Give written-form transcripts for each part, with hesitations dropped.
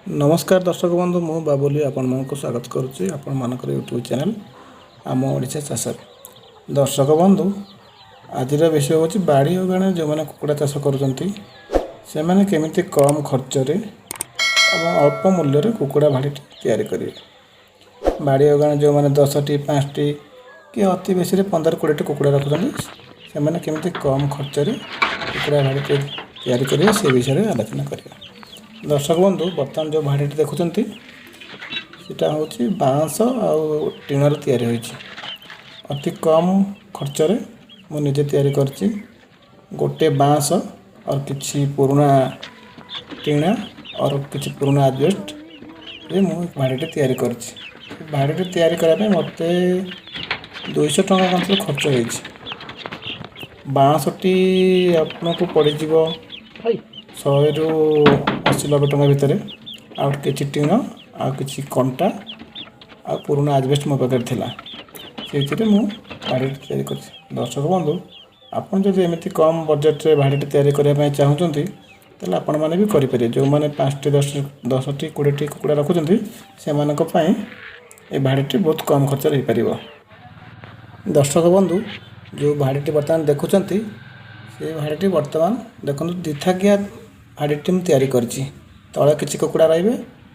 ନମସ୍କାର ଦର୍ଶକ ବନ୍ଧୁ, ମୁଁ ବାବୁଲି ଆପଣମାନଙ୍କୁ ସ୍ୱାଗତ କରୁଛି ଆପଣମାନଙ୍କର ୟୁଟ୍ୟୁବ୍ ଚ୍ୟାନେଲ୍ ଆମ ଓଡ଼ିଶା ଚାଷରେ। ଦର୍ଶକ ବନ୍ଧୁ, ଆଜିର ବିଷୟ ହେଉଛି ବାଡ଼ି ଅଗଣାରେ ଯେଉଁମାନେ କୁକୁଡ଼ା ଚାଷ କରୁଛନ୍ତି, ସେମାନେ କେମିତି କମ୍ ଖର୍ଚ୍ଚରେ ଏବଂ ଅଳ୍ପ ମୂଲ୍ୟରେ କୁକୁଡ଼ା ଭାଡ଼ିଟି ତିଆରି କରିବେ। ବାଡ଼ି ଅଗଣା ଯେଉଁମାନେ 10ଟି, 5ଟି କି ଅତି ବେଶୀରେ 15 20ଟି କୁକୁଡ଼ା ରଖୁଛନ୍ତି, ସେମାନେ କେମିତି କମ୍ ଖର୍ଚ୍ଚରେ କୁକୁଡ଼ା ଭାଡ଼ିଟି ତିଆରି କରିବେ, ସେ ବିଷୟରେ ଆଲୋଚନା କରିବା। ଦର୍ଶକ ବନ୍ଧୁ, ବର୍ତ୍ତମାନ ଯେଉଁ ଭାଡ଼ିଟି ଦେଖୁଛନ୍ତି, ସେଟା ହେଉଛି ବାଉଁଶ ଆଉ ଟିଣରେ ତିଆରି ହୋଇଛି। ଅତି କମ୍ ଖର୍ଚ୍ଚରେ ମୁଁ ନିଜେ ତିଆରି କରିଛି। ଗୋଟେ ବାଉଁଶ ଆଉ କିଛି ପୁରୁଣା ଟିଣା ଆଉ କିଛି ପୁରୁଣା ଆଜବେଷ୍ଟରେ ମୁଁ ଭାଡ଼ିଟି ତିଆରି କରିଛି। ଭାଡ଼ିଟି ତିଆରି କରିବା ପାଇଁ ମୋତେ 200 ଟଙ୍କା ମାତ୍ର ଖର୍ଚ୍ଚ ହେଇଛି। ବାଉଁଶଟି ଆପଣଙ୍କୁ ପଡ଼ିଯିବ 100ରୁ 80 90 ଟଙ୍କା ଭିତରେ। ଆଉ କିଛି ଟିଣ ଆଉ କିଛି କଣ୍ଟା ଆଉ ପୁରୁଣା ଆଜବେଷ୍ଟ ମୋ ପାଖରେ ଥିଲା, ସେଇଥିରେ ମୁଁ ଭାଡ଼ିଟି ତିଆରି କରିଛି। ଦର୍ଶକ ବନ୍ଧୁ, ଆପଣ ଯଦି ଏମିତି କମ୍ ବଜେଟ୍ରେ ଭାଡ଼ିଟି ତିଆରି କରିବା ପାଇଁ ଚାହୁଁଛନ୍ତି, ତାହେଲେ ଆପଣମାନେ ବି କରିପାରିବେ। ଯେଉଁମାନେ 5ଟି, 10ଟି, 20ଟି କୁକୁଡ଼ା ରଖୁଛନ୍ତି, ସେମାନଙ୍କ ପାଇଁ ଏ ଭାଡ଼ିଟି ବହୁତ କମ୍ ଖର୍ଚ୍ଚରେ ହେଇପାରିବ। ଦର୍ଶକ ବନ୍ଧୁ, ଯେଉଁ ଭାଡ଼ିଟି ବର୍ତ୍ତମାନ ଦେଖୁଛନ୍ତି, ସେ ଭାଡ଼ିଟି ବର୍ତ୍ତମାନ ଦେଖନ୍ତୁ, ଦ୍ୱିଥାକିଆ ଭାଡ଼ିଟି ମୁଁ ତିଆରି କରିଛି। ତଳେ କିଛି କୁକୁଡ଼ା ରହିବେ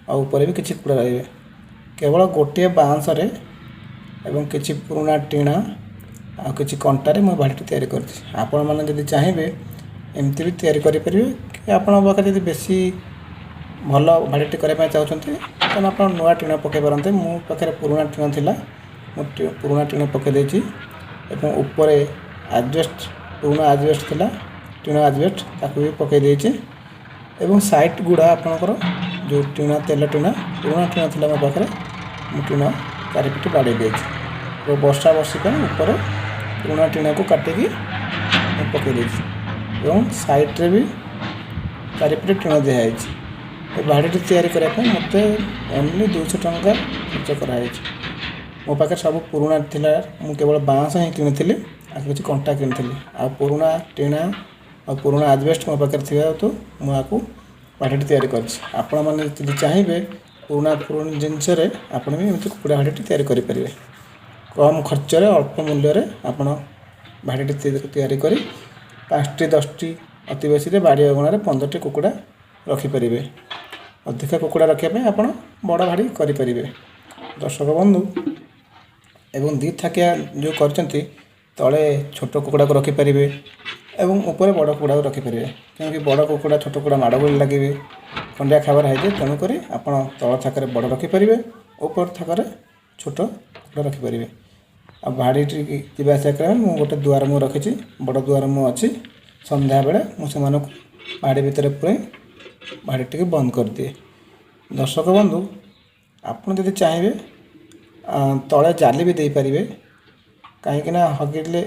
ଆଉ ଉପରେ ବି କିଛି କୁକୁଡ଼ା ରହିବେ। କେବଳ ଗୋଟିଏ ବାଉଁଶରେ ଏବଂ କିଛି ପୁରୁଣା ଟିଣା ଆଉ କିଛି କଣ୍ଟାରେ ମୁଁ ଭାଡ଼ିଟି ତିଆରି କରିଛି। ଆପଣମାନେ ଯଦି ଚାହିଁବେ, ଏମିତି ବି ତିଆରି କରିପାରିବେ କି ଆପଣଙ୍କ ପାଖରେ ଯଦି ବେଶୀ ଭଲ ଭାଡ଼ିଟି କରିବା ପାଇଁ ଚାହୁଁଛନ୍ତି, ତାହେଲେ ଆପଣ ନୂଆ ଟିଣ ପକାଇ ପାରନ୍ତି। ମୋ ପାଖରେ ପୁରୁଣା ଟିଣ ଥିଲା, ମୁଁ ପୁରୁଣା ଟିଣ ପକାଇ ଦେଇଛି ଏବଂ ଉପରେ ଆଜବେଷ୍ଟ, ପୁରୁଣା ଆଜବେଷ୍ଟ ଥିଲା, ଟିଣ ଆଜବେଷ୍ଟ, ତାକୁ ବି ପକାଇ ଦେଇଛି। ଏବଂ ସାଇଡ଼୍ ଗୁଡ଼ା ଆପଣଙ୍କର ଯେଉଁ ଟିଣ, ତେଲ ଟିଣ, ପୁରୁଣା ଟିଣ ଥିଲା ମୋ ପାଖରେ, ମୁଁ ଟିଣ ଚାରିପଟେ ବାଡ଼େଇ ଦେଇଛି ଏବଂ ବର୍ଷା ବର୍ଷି ପାଇଁ ଉପରେ ପୁରୁଣା ଟିଣକୁ କାଟିକି ମୁଁ ପକାଇ ଦେଇଛି ଏବଂ ସାଇଡ଼୍ରେ ବି ଚାରିପଟେ ଟିଣ ଦିଆହେଇଛି। ଏ ଭାଡ଼ିଟି ତିଆରି କରିବା ପାଇଁ ମୋତେ ଓନ୍ଲି 200 ଟଙ୍କା ଖର୍ଚ୍ଚ କରାହେଇଛି। ମୋ ପାଖରେ ସବୁ ପୁରୁଣା ଥିଲା। ମୁଁ କେବଳ ବାଉଁଶ ହିଁ କିଣିଥିଲି ଆଉ କିଛି କଣ୍ଟା କିଣିଥିଲି। ଆଉ ପୁରୁଣା ଟିଣା ଆଉ ପୁରୁଣା ଆଜବେଷ୍ଟ ମୋ ପାଖରେ ଥିବା ହେତୁ ମୁଁ ଆକୁ ଭାଡ଼ିଟି ତିଆରି କରିଛି। ଆପଣମାନେ ଯଦି ଚାହିଁବେ, ପୁରୁଣା ପୁରୁଣା ଜିନିଷରେ ଆପଣ ବି ଏମିତି କୁକୁଡ଼ା ଭାଡ଼ିଟି ତିଆରି କରିପାରିବେ। କମ୍ ଖର୍ଚ୍ଚରେ, ଅଳ୍ପ ମୂଲ୍ୟରେ ଆପଣ ଭାଡ଼ିଟି ତିଆରି କରି 5ଟି, 10ଟି, ଅତି ବେଶୀରେ ବାଡ଼ି ଅଗଣାରେ 15ଟି କୁକୁଡ଼ା ରଖିପାରିବେ। ଅଧିକା କୁକୁଡ଼ା ରଖିବା ପାଇଁ ଆପଣ ବଡ଼ ଭାଡ଼ି କରିପାରିବେ। ଦର୍ଶକ ବନ୍ଧୁ, ଏବଂ ଦୁଇ ଥାକିଆ ଯେଉଁ କରିଛନ୍ତି, ତଳେ ଛୋଟ କୁକୁଡ଼ାକୁ ରଖିପାରିବେ ଏବଂ ଉପରେ ବଡ଼ କୁକୁଡ଼ାକୁ ରଖିପାରିବେ। କାହିଁକି ବଡ଼ କୁକୁଡ଼ା, ଛୋଟ କୁକୁଡ଼ା ମାଡ଼ଗୋଳ ଲାଗିବେ, ଖଣ୍ଡିଆ ଖାବରା ହେଇଯିବେ। ତେଣୁକରି ଆପଣ ତଳ ଥାକରେ ବଡ଼ ରଖିପାରିବେ, ଉପର ଥାକରେ ଛୋଟ କୁକୁଡ଼ା ରଖିପାରିବେ। ଆଉ ଭାଡ଼ିଟି ଯିବା ଆସିବା କରିବା ପାଇଁ ମୁଁ ଗୋଟେ ଦୁଆର ମୁଁ ରଖିଛି, ବଡ଼ ଦୁଆର ମୁଁ ଅଛି। ସନ୍ଧ୍ୟାବେଳେ ମୁଁ ସେମାନଙ୍କୁ ଭାଡ଼ି ଭିତରେ ପୁରାଇ ଭାଡ଼ିଟିକୁ ବନ୍ଦ କରିଦିଏ। ଦର୍ଶକ ବନ୍ଧୁ, ଆପଣ ଯଦି ଚାହିଁବେ, ତଳେ ଜାଲି ବି ଦେଇପାରିବେ। କାହିଁକିନା ହଗିଲେ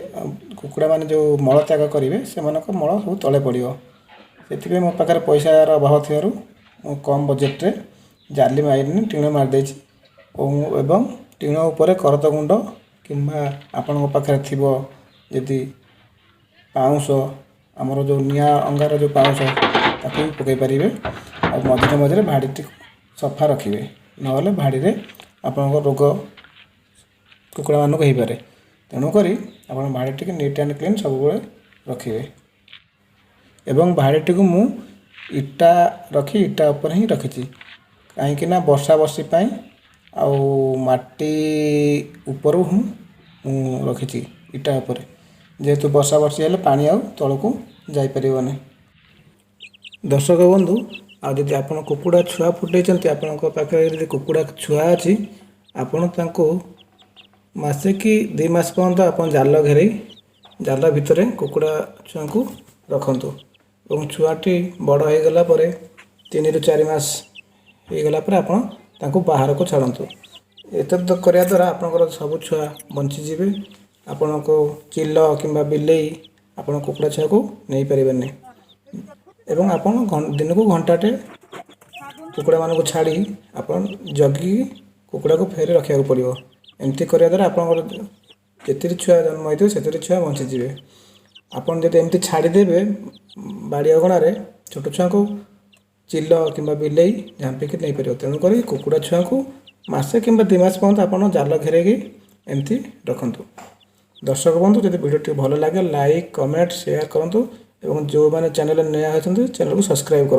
କୁକୁଡ଼ାମାନେ ଯେଉଁ ମଳତ୍ୟାଗ କରିବେ, ସେମାନଙ୍କ ମଳ ସବୁ ତଳେ ପଡ଼ିବ। ସେଥିପାଇଁ ମୋ ପାଖରେ ପଇସାର ଅଭାବ ଥିବାରୁ ମୁଁ କମ୍ ବଜେଟ୍ରେ ଜାଲି ମାରିନି, ଟିଣ ମାରିଦେଇଛି ଏବଂ ଟିଣ ଉପରେ କରତ ଗୁଣ୍ଡ କିମ୍ବା ଆପଣଙ୍କ ପାଖରେ ଥିବ ଯଦି ପାଉଁଶ, ଆମର ଯେଉଁ ନିଆଁ ଅଙ୍ଗାର ଯେଉଁ ପାଉଁଶ, ତାକୁ ବି ପକାଇ ପାରିବେ। ଆଉ ମଝିରେ ମଝିରେ ଭାଡ଼ିଟିକୁ ସଫା ରଖିବେ, ନହେଲେ ଭାଡ଼ିରେ ଆପଣଙ୍କ ରୋଗ କୁକୁଡ଼ାମାନଙ୍କୁ ହେଇପାରେ। ତେଣୁକରି ଆପଣ ଭାଡ଼ିଟିକୁ ନିଟ୍ ଆଣ୍ଡ କ୍ଲିନ୍ ସବୁବେଳେ ରଖିବେ। ଏବଂ ଭାଡ଼ିଟିକୁ ମୁଁ ଇଟା ରଖି ଇଟା ଉପରେ ହିଁ ରଖିଛି, କାହିଁକିନା ବର୍ଷା ବର୍ଷି ପାଇଁ ଆଉ ମାଟି ଉପରୁ ହିଁ ମୁଁ ରଖିଛି ଇଟା ଉପରେ। ଯେହେତୁ ବର୍ଷା ବର୍ଷି ହେଲେ ପାଣି ଆଉ ତଳକୁ ଯାଇପାରିବନି। ଦର୍ଶକ ବନ୍ଧୁ, ଆଉ ଯଦି ଆପଣ କୁକୁଡ଼ା ଛୁଆ ଫୁଟେଇଛନ୍ତି, ଆପଣଙ୍କ ପାଖରେ ଯଦି କୁକୁଡ଼ା ଛୁଆ ଅଛି, ଆପଣ ତାଙ୍କୁ ମାସେ କି 2 ମାସ ପର୍ଯ୍ୟନ୍ତ ଆପଣ ଜାଲ ଘେରାଇ ଜାଲ ଭିତରେ କୁକୁଡ଼ା ଛୁଆଙ୍କୁ ରଖନ୍ତୁ। ଏବଂ ଛୁଆଟି ବଡ଼ ହେଇଗଲା ପରେ, 3ରୁ 4 ମାସ ହେଇଗଲା ପରେ ଆପଣ ତାଙ୍କୁ ବାହାରକୁ ଛାଡ଼ନ୍ତୁ। ଏତଦ୍ କରିବା ଦ୍ୱାରା ଆପଣଙ୍କର ସବୁ ଛୁଆ ବଞ୍ଚିଯିବେ। ଆପଣଙ୍କୁ ଚିଲ କିମ୍ବା ବିଲେଇ ଆପଣ କୁକୁଡ଼ା ଛୁଆକୁ ନେଇପାରିବେନି। ଏବଂ ଆପଣ ଦିନକୁ ଘଣ୍ଟାଟେ କୁକୁଡ଼ାମାନଙ୍କୁ ଛାଡ଼ି ଆପଣ ଜଗିକି କୁକୁଡ଼ାକୁ ଫେରେ ରଖିବାକୁ ପଡ଼ିବ। ଏମିତି କରିବା ଦ୍ୱାରା ଆପଣଙ୍କର ଯେତିକି ଛୁଆ ଜନ୍ମ ହେଇଥିବେ, ସେତିକି ଛୁଆ ବଞ୍ଚିଯିବେ। ଆପଣ ଯଦି ଏମିତି ଛାଡ଼ିଦେବେ ବାଡ଼ି ଅଗଣାରେ ଛୋଟ ଛୁଆଙ୍କୁ, ଚିଲ କିମ୍ବା ବିଲେଇ ଝାମ୍ପିକି ନେଇପାରିବ। ତେଣୁକରି କୁକୁଡ଼ା ଛୁଆଙ୍କୁ ମାସେ କିମ୍ବା 2 ମାସ ପର୍ଯ୍ୟନ୍ତ ଆପଣ ଜାଲ ଘେରେଇକି ଏମିତି ରଖନ୍ତୁ। ଦର୍ଶକ ବନ୍ଧୁ, ଯଦି ଭିଡ଼ିଓଟି ଭଲ ଲାଗେ, ଲାଇକ୍, କମେଣ୍ଟ, ସେୟାର କରନ୍ତୁ ଏବଂ ଯେଉଁମାନେ ଚ୍ୟାନେଲରେ ନୂଆ ଅଛନ୍ତି, ଚ୍ୟାନେଲକୁ ସବସ୍କ୍ରାଇବ୍ କରନ୍ତୁ।